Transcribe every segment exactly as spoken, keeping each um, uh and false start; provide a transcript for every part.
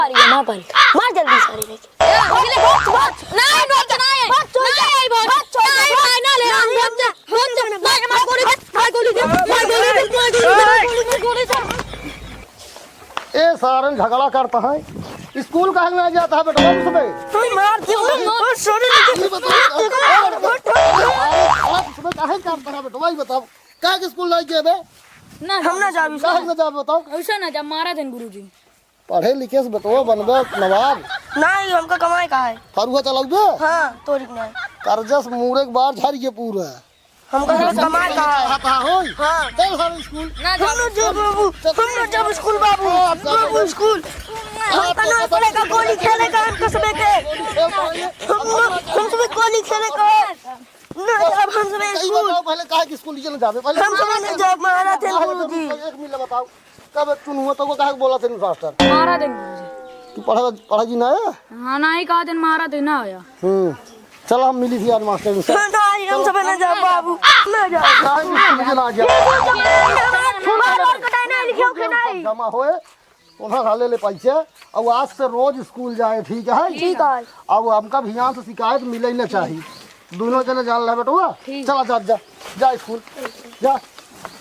मार, मार जल्दी सारे लेके। ए, भाग ले, भाग, भाग। नहीं, भाग, नहीं, भाग, छोड़ दे। नहीं, भाग, भाग, छोड़ दे। नहीं, भाग, ना ले, हम नहीं, भाग जा, भाग जा। नहीं, मार, मार गोली दे, मार गोली दे, मार गोली दे, मार गोली दे। ए, सारन झगड़ा करता है। स्कूल काहे ना जाता है बेटवा उसमें? तू मार दे, ओ, sorry, ये बताओ, आप, आप उसमें काहे करता है बेटवा, ये बताओ। काहे के स्कूल नहीं गए बे? ना, हम ना जाब काहे स्कूल। ना जाब बताओ? ऐसा ना जा, मारा देन गुरुजी। पढ़े लिखे से बेटवा बनबे नवाब। नहीं, हमका कमाए का है। फरुआ चलाउबे? हाँ, तोरी के नहीं। कर्जा से मुड़े के बार झर गए पूरा। हमका बस कमाए का है। चाहता होई? हाँ। चल हर स्कूल। ना हम ना जाब बाबू, हम ना जाब स्कूल बाबू। हाँ, चल। बाबू स्कूल। हाँ, हम तो ना चल। पड़ेगा गोली खेले का हम कसबे के। ए, भाई, हम ना, हम सब गोली खेले का। ना जाब हम सब कई स्कूल। बताओ पहले काहे कि स्कूल ही ना जाबे पहले। हम सब ना जाब, मारा थे काहे गुरुजी। एक मिनट बताओ। कब चुनुआ तो को काहे के बोला थे मास्टर? मारा देन गुरुजी। तू पढ़ा, पढ़ा जी ना आया? हाँ, ना ही कहा देन मारा देन ना आया। हम्म। चल हम मिली थी आज मास्टर से। नहीं, हम सब ना जाब बाबू, ना जाब। काहे कि स्कूल ही ना गया? मार और कटाई नहीं लिखे हो कि नहीं? जमा होए, उन्हें खा ले, ले पैसे। और आज से रोज स्कूल जाए, ठीक है? ठीक है। अब हमका भियान से शिकायत मिले ही ना चाहिए। दोनों जने जान ला बेटवा। ठीक। चला जा, जा, जा स्कूल, जा।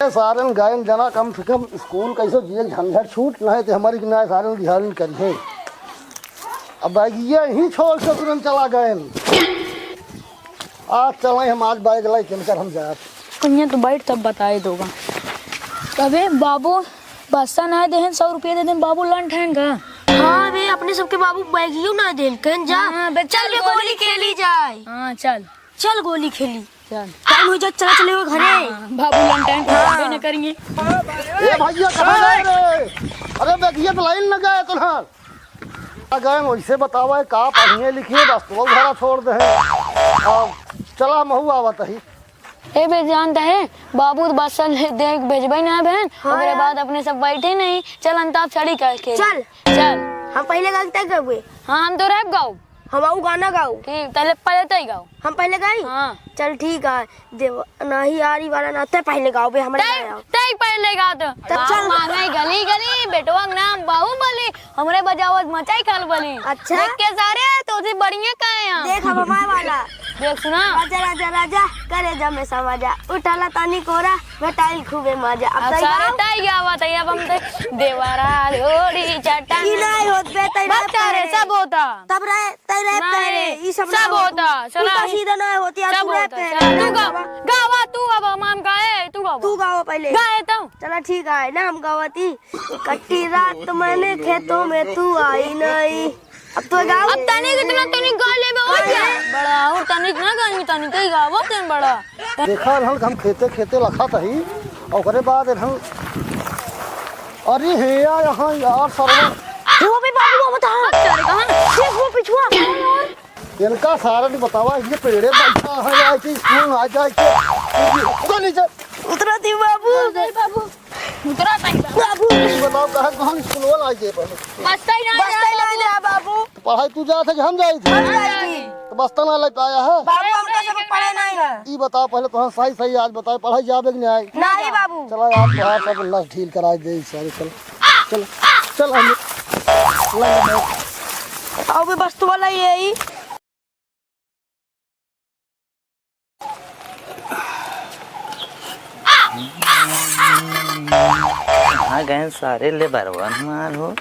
ए सारन गएन जना, कम से कम स्कूल कैसे जिए झंझट छूट, नहीं तो हमारी ना सारन दिहालन करिए। अब बैगिया ही छोड़ ससुरन चला गएन। आज चले हम, आज बैग लाई चलकर हम जात। कहिया तो बैठ तब बताए दोगा। अबे बाबू, बस्ता ना देहन, सौ रुपया दे देन, बाबू लंठ हैं का? हाँ बे, अपने सबके बाबू बैगियो ना देन, कहन जा। हाँ बे, चल चल के गोली गोली खेली जाए। हाँ, चल। चल गोली खेली। चल। टाइम हो जा, चला चले वो घरे। हाँ, बाबू लंठ हैं, हाँ। न करेंगे। ए भैया, कहाँ गए रे? अरे बैगिया तो लाइन लगा है तुम्हार। आ गए वैसे बतावा है, का पढ़िए लिखिए, बस तो घरा छोड़ दे हैं। अब चला महू आवत ही। ए बे जानता है, बाबू तो बस ले देख भेजबे ना बहन, हाँ ओकरे यार। बाद अपने सब बैठे नहीं, चल अंताक्षरी करके। चल। चल। हम पहले गाओ तय गाओ। हाँ, हम तो रैप गाओ। हम आऊ गाना गाओ। ठीक, पहले, पहले तय गाओ। हम पहले गाई? हाँ। चल ठीक है। देव, नाही यारी वाला ना, तय पहले गाओ बे, हमरे तय, ना आओ। तय पहले गाओ तो। तब चल। मांगे गली गली, बेटवा के नाम बाहुबली, हमरे बजावत मचाई खलबली। अच्छा। देख के सारे, तो से बढ़िया काहे हैं? देख, हम हमारे वाला। देख, सुना। राजा, राजा, राजा, करे जमे समाजा, उठाला तानी कोरा, बेटाइल खूबे मजा। अब अब तय सारे गाओ। तय गावा, तय अब हम तय, देवरा ढोड़ी चट्टान। ई नहीं होत बे, तय बस ना करे, करे। सब होता। तब रहे, तय रहे, नहीं, तय रहे, ई सब सब ना होत। होता, चला। उल्टा सीधा ना होती, अब सब तू रहे होता, पहले। चला, तू गावा, गावा, तू अब हम, हम गाए, तू गावा। तू गावा पहले। गाए तो। चला ठीक है ना, हम गावती। कटी रात मैंने खेतों में तू आई नहीं। अब तो गाओ। अब तनिक इतना तनिक गा लेबे हो क्या? बड़ा और तनिक ना गाई, तनिक ही गावो तेन बड़ा। देखा रहल हम खेते खेते लखत ही, ओकरे बाद रहल, अरे हे या यहाँ यार सरवा। वो भी बाबू को बता। अब चले कहाँ? ये वो पिछुआ। इनका सारा नहीं बतावा, ये पेड़े बैठा है, आए थे स्कूल आ जाए के। उतर नीचे। उतरा दी बाबू। उतर बाबू। उतरा नहीं बाबू। बाबू। ये बताओ, कहाँ, कहाँ स्कूल वाला आ गए पहले? बस्ता ही ना बस्ता ही ना दे बाबू। तो पढ़ाई तू जात है कि हम जाई थे? हम जाई थी। तो बस्ता ना ले पाया है? बाबू, हमका सब पढ़े नहीं है। ई बताओ पहले, तो सही, सही आज बताओ, पढ़ाई जाबे कि नहीं आई? नहीं बाबू। चलो यार, तोहार सब नस ढील कराई दे सारे, चलो। चलो, चल, हम ले, ले, ले। अबे बस तो वाला ये ही। कहाँ गए सारे लेबरवन हमार हो?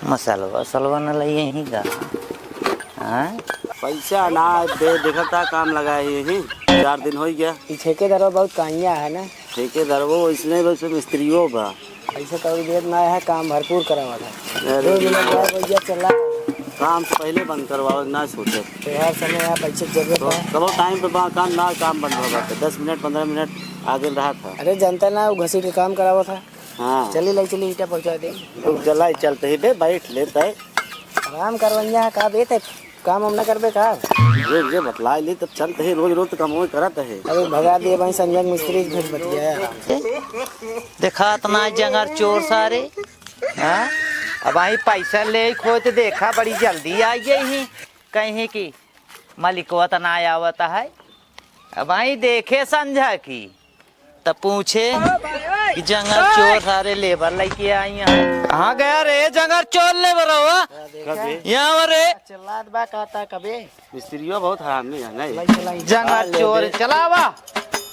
मसलवा, वसलवा न लइए ही गा। हाँ? पैसा ना दे, देखता काम लगा है यही। चार दिन हो गया। ई ठेकेदारवा बहुत काइया है ना। ठेकेदारवा वैसने, वैसे मिस्त्रियो बा। पैसा तो अभी देत ना है, काम भरपूर करावा था। अरे दो मिनट बाद भैया चला। काम से पहले बंद करवाओ, ना सोचे। त्योहार समय है, पैसे की जरूरत तो है। कबो टाइम पे बा-, काम ना, काम बंद हो जाता। दस मिनट, पन्द्रह मिनट आगे रहा था। अरे जनता ना, वो घसीट के काम करावा था। हाँ। चली लाई, चली ईटा पहुँचा दे। रुक, चला, चलते ही बे, बैठ लेते हैं। आराम करवैया है, का बेटे? काम हम ना करबे का? रोज ये बतला ले, तब चलते ही, रोज रोज तो काम वही करत है। अरे भगा दिए भाई, संजय मिस्त्री से फिर बतिया। देखा इतना जंगर चोर सारे, हाँ? अब आई पैसा ले खोए तो देखा, बड़ी जल्दी आ गई ही, कहीं की मलिकवा तो ना आवत है। अब आई देखे संझा की, तब पूछे कि जंगल चोर सारे लेबर लइके आई हैं। कहाँ गया रे जंगल चोर लेबर हो? कबे? यहाँ रे। चिल्लात बा, कहता कबे? मिस्त्रियों बहुत हरामी है, नहीं? जंगल चोर चलावा।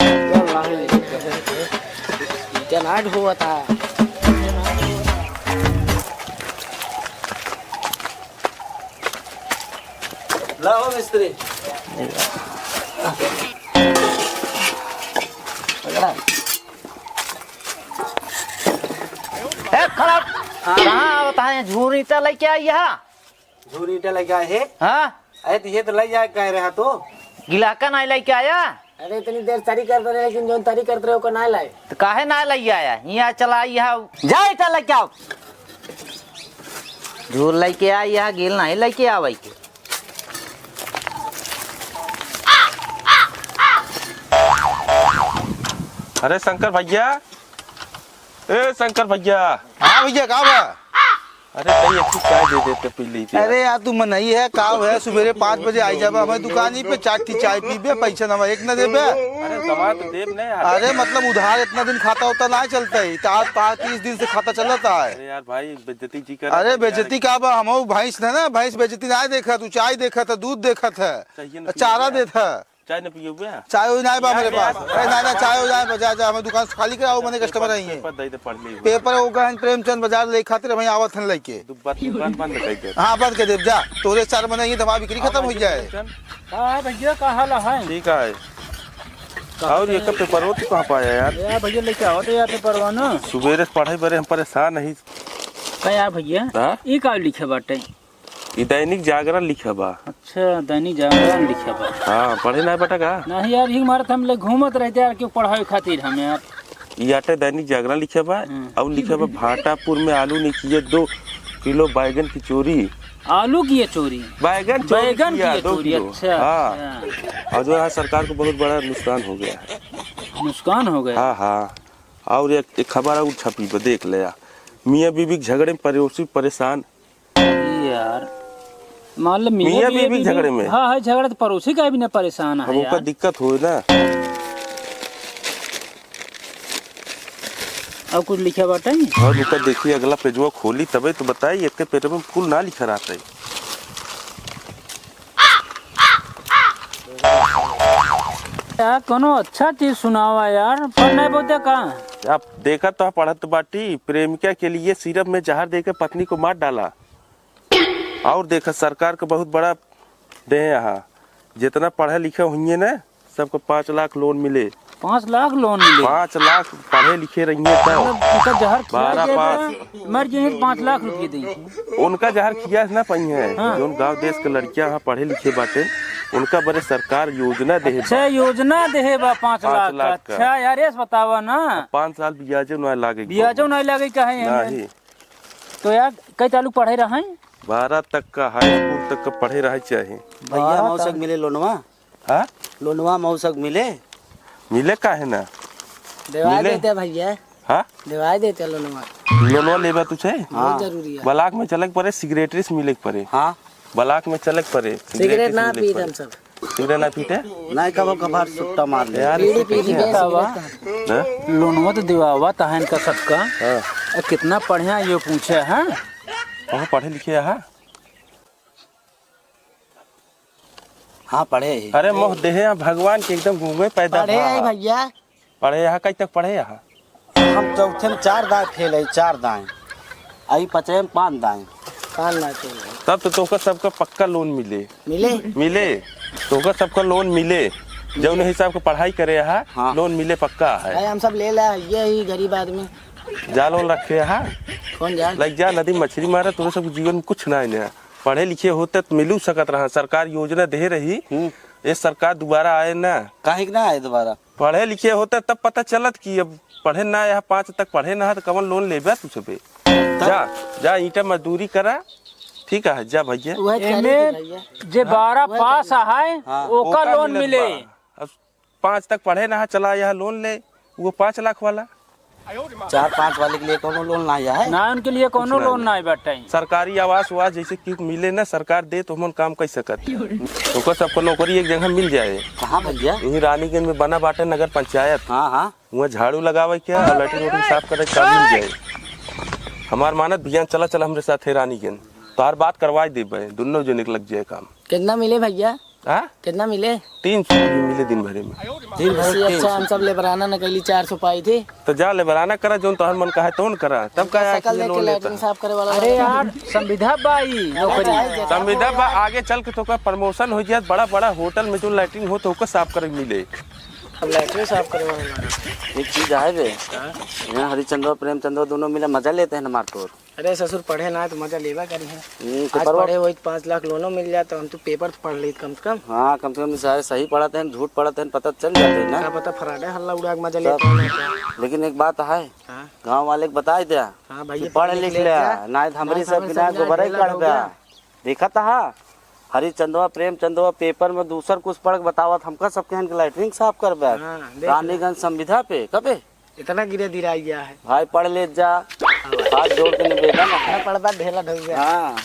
चल, नहीं। इतना हुआ था। लाओ मिस्त्री। ए, खराब। कहाँ आवत है? झूर ईंटा लइके आई है। झूर ईंटा लइके आए है? हाँ। अरे, तो ये तो लइ जाए कह रहा तो। गिलाका नाहीं लइके आया? अरे, इतनी देर तरी करत रहे, लेकिन जौन तरी करत रहे, ओकर नाहीं लाए। तो काहे नाहीं लइके आया? यहाँ चला, यहाँ जा, ईंटा लइके आओ। झूर लइके आ, यहाँ गेल नाहीं लइके आवे के। अरे शंकर भइया, ए शंकर भइया। हाँ भइया, का बा? अरे भाई, एक चाय दे देते, पी लेते। अरे यार, तू मनई है, का है, सुबेरे पाँच बजे आई जाबा हमारे दुकान ही पे, चार ठी चाय पीबे, पैसा नवा एक न देबे। अरे दवा तो देब नहीं यार। अरे मतलब उधार इतना दिन खाता होता ना चलता ही, तो आज पा-, तीस दिन से खाता चलता है। अरे यार भाई, बेइज्जती जी कर। अरे बेइज्जती का बा, हम भैंस है ना, भैंस बेइज्जती ना देखत, तू चाय देखत है, दूध देखत है, चाहिए ना चारा पीबे। देत है। चाय न पियो बे? चाय हो जाए बा मेरे पास। अरे ना, ना, चाय हो जाए बा, जा, जा, हमें दुकान से खाली कराओ, मने कस्टमर आई है। पेपर दे दे, पढ़ ले। पेपर वो गहन प्रेमचंद बाजार ले खातिर हमें आवत हन लेके। दुब्बा, दुकान बंद कर दे। हाँ, बंद कर दे, जा। तोरे चार मने ये दवा बिक्री खत्म हो जाए। का है भइया, का हाल है? ठीक है। और ये कब पेपर हो, तू कहाँ पाया यार? यार भइया, लेके आवत है यार पेपरवा ना। सुबेरे से पढ़ाई बरे हम परेशान नहीं। का यार भइया? हाँ? ई का लिखे बाटे? ई दैनिक जागरण लिखे बा। अच्छा, दैनिक जागरण लिखे बा। हाँ, पढ़े नाहीं बटा का? नहीं यार, ही मारत हम लोग घूमत रहते यार, क्यों पढ़ावे खातिर हम यार। ई आटे दैनिक जागरण लिखे बा, हम्म। और लिखे बा, भाटापुर में आलू ने किए दो किलो बैगन की चोरी। आलू किए चोरी? बैगन चोरी बैगन किया, किए दो चोरी, किलो। अच्छा, हाँ। अच्छा। और जो है, सरकार को बहुत बड़ा नुकसान हो गया है। नुकसान हो गया? हाँ, हाँ। और एक, एक खबर और छपी बा, देख ले यार। मियाँ बीबी के झगड़े में पड़ोसी परेशान। यार, मान ले मियाँ मियाँ बीबी बीबी झगड़े में। हाँ, हाँ, झगड़ा तो पड़ोसी का भी ना परेशान है अब ओकर यार। दिक्कत होए ना। और कुछ लिखा बाटे? और ऊपर देखिए, अगला पेजवा खोली तबे तो बताई, एक पेज में कुल ना लिखा रहता है। यार, कोनो अच्छा चीज सुनावा यार, पर नहीं बोलते का? आप देखा तो पढ़त बाटी, प्रेमिका के लिए सिरप में जहर देके पत्नी को मार डाला। और देखा, सरकार को बहुत बड़ा देहे यहाँ, जितना पढ़े लिखे हुइये ना, सबको पाँच लाख लोन मिले। पाँच लाख लोन मिले? पाँच लाख पढ़े लिखे रहिए तब। मतलब, उनका जहर खिया बारह के पास। मर जाइए तो पाँच लाख रुपये देंगे। उनका जहर खिया ना पाई है, हाँ। जौन गाँव देश के लड़कियाँ यहाँ पढ़े लिखे बाटे, उनका बरे सरकार योजना देहे अच्छा, बा। योजना देहे बा पाँच लाख का। पाँच लाख का। अच्छा यार, ये बतावा ना। पाँच साल ब्याजो ना लागे। ब्याजो ना लागे, काहे है? नहीं। तो यार, कई चालू पढ़े रहे? बारह तक का, हाई स्कूल तक का पढ़े रहे चाहे। भैया, बारह मौसक तक। मिले लोनवा? हाँ? लोनवा मौसक मिले? मिले काहे ना? देवाई मिले। देते भैया। हाँ? देवाई देते लोनवा। लोनवा लेबा तू चाहे? बहुत हाँ। जरूरी है। ब्लॉक में चले के पड़े, सिगरेटरी से मिले के पड़े। हाँ। ब्लॉक में चले के पड़े, सिगरेट सिगरेटरी से ना मिले के पीते पड़े। हम सब। सिगरेट ना पीते? नहीं, कबो कभार सुट्टा मार ले। यार, बीड़ी, इससे बीड़ी, कैसे? बीड़ी, बतावा। सिगरेट कहाँ? हाँ? लोनवा तो दिवावा तहन का सबका। हाँ। ए, कितना पढ़े हैं, ये पूछे, हाँ? कहाँ पढ़े लिखे, हाँ? हाँ, पढ़े ही। अरे, मोह देहे, यहाँ भगवान के एकदम गूंगे पैदा पढ़े भा। ही भैया। पढ़े यहाँ, कई तक पढ़े यहाँ? हम चौथे में चार दाएं फेल है, चार दाएं। आई पचवे में पाँच दाएं। पाँच दाएं फेल है। तब तो तोहका सबका पक्का लोन मिले। मिले? मिले। तोहका सबका लोन मिले। जौन हिसाब के पढ़ाई करे यहाँ, हाँ। लोन मिले पक्का है। भाई, हम सब ले ला, ये ही गरीब आदमी। जाल ओल रखे यहाँ। कौन जाल? लग जा नदी मछली मारे, तोरे सब जीवन में कुछ ना है। पढ़े लिखे होते तो मिलू सकत रहा, सरकार योजना दे रही। हम्म। ये सरकार दोबारा आए ना। काहे के ना आए दोबारा? पढ़े लिखे होते तब पता चलत कि अब पढ़े ना, यहाँ पाँच तक पढ़े ना है तो कवन लोन लेबे तू सबे? तब? जा, जा ईंटा मजदूरी करा, ठीक है, जा भैया। वह चले एमे थे भैया। जे हाँ? बारह वह पास चले। है, हाँ। ओका ओका लोन मिलत मिले। बा। अब पाँच तक पढ़े ना है, चला यहाँ लोन ले, वो पाँच लाख वाला। चार पाँच वाले के लिए कौनो लोन ना आया है? ना, उनके लिए कौनो कुछ ना लोन आया। ना आया बाटे। सरकारी आवास वास जैसे कि मिले ना, सरकार दे तो हमन काम कर सकत। ओकर सबको नौकरी एक जगह मिल जाए। कहाँ भैया? यहीं रानीगंज में बना बाटे नगर पंचायत। हाँ, हाँ। वहाँ झाड़ू लगावे के और लैट्रिन वैट्रिन साफ करे के काम मिल जाए। हमार मानत भैया, चला, चला हमरे साथ है रानीगंज, तोहार बात करवाई देबे, दुनो जने के लग जाए काम। कितना मिले भैया? हाँ? कितना मिले? तीन सौ रुपये मिले दिन भरे में। दिन भर इससे तीन अच्छा सौ। हम सब लेबराना न कैली, चार सौ पाई थे। तो जा लेबराना करा, जौन तोहर मन कहा है तौन करा। तब का है सकल कि देख के लोन लेता लैट्रिन है? साफ करे वाला अरे वाला। यार, संविधा बाई नौकरी। संविधा बा, आगे चल के तोका प्रमोशन हो जात, बड़ा बड़ा होटल में जो लैट्रिन हो तो ओकर साफ करे के मिले। अब लैट्रिन साफ करे वाला ना। एक चीज है बे, हाँ? यहाँ हरिचंदवा प्रेमचंदवा दोनों मिले मजा लेते हैं ना मारतोर। अरे ससुर, पढ़े ना है तो मजा लेबा करी है। हम्म, आज पेपरवा पढ़े होई तो पाँच लाख लोनो मिल जात, तो हम तो पेपर तो पढ़ ली कम से कम। हाँ, कम से कम सारे सही पढ़त हैं, झूठ पढ़त हैं, पता चल जाते हैं ना। का पता फ्रॉड है, हल्ला उड़ा के मजा सब। लेते हैं। लेकिन एक बात है, हाँ। गाँव वाले के बताई दे हाँ भैया, कि पढ़ पढ़ लिख लिख ले, ले जा। ना तो हमरी ना तो सब हमरी बिना सब बिना गोबरे ढेला काट हो दे। गया। देखा था, हाँ? हरिचंदवा प्रेमचंदवा पेपर में दूसर कुछ पढ़ के बतावत, हमका सब कहन के लैट्रिन साफ करबे। हाँ, देख ले। रानीगंज संविधा पे, कबे? इतना गिरे दिराई गया है। भाई पढ़ ले जा, हाथ जोड़ के निवेदन है। ना पढ़बा ढेला ढल गया। हाँ,